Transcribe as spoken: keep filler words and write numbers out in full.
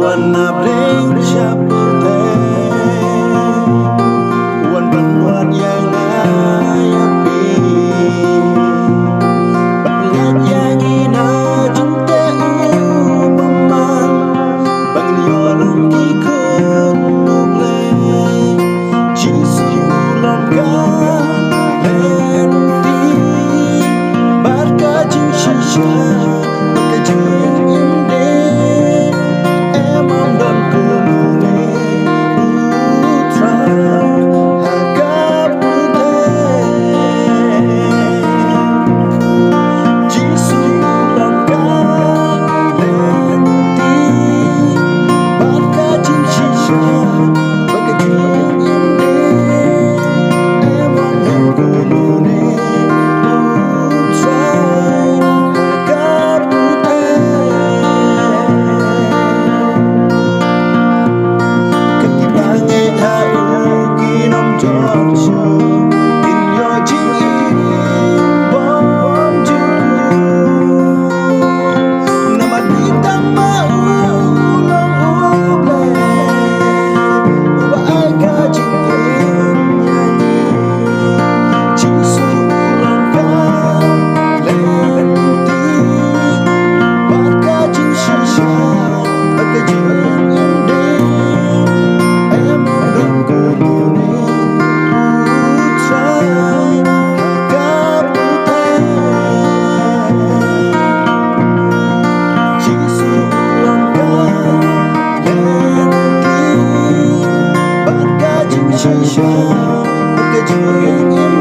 Wan na bneng sha pyrthei, wan ban wad ïa nga ïa phi. Ban ngeit ïa ngi na jingteh u bymman, ban ïoh long ki khun u Blei. Jisu long ka lynti bad ka jingshisha bad ka jingim dei. Em ym don kumne u Trai ha ka pyrthei. Jisu long ka lynti bad ka jingshisha bad ka jingim dei. Em ym don kumne u Trai ha ka pyrthei. Ki ba ngeit ha u kin ym jot shuh, kin ïoh jingim bymjukut. Namar phi tang ma u long u Blei uba ai ka jingim ïa ngi. Jisu long ka lynti bad ka jingshisha bad ka jingim dei. Em ym don kumne u Trai ha ka pyrthei. Jisu long ka lynti bad ka jingshisha bad ka jingim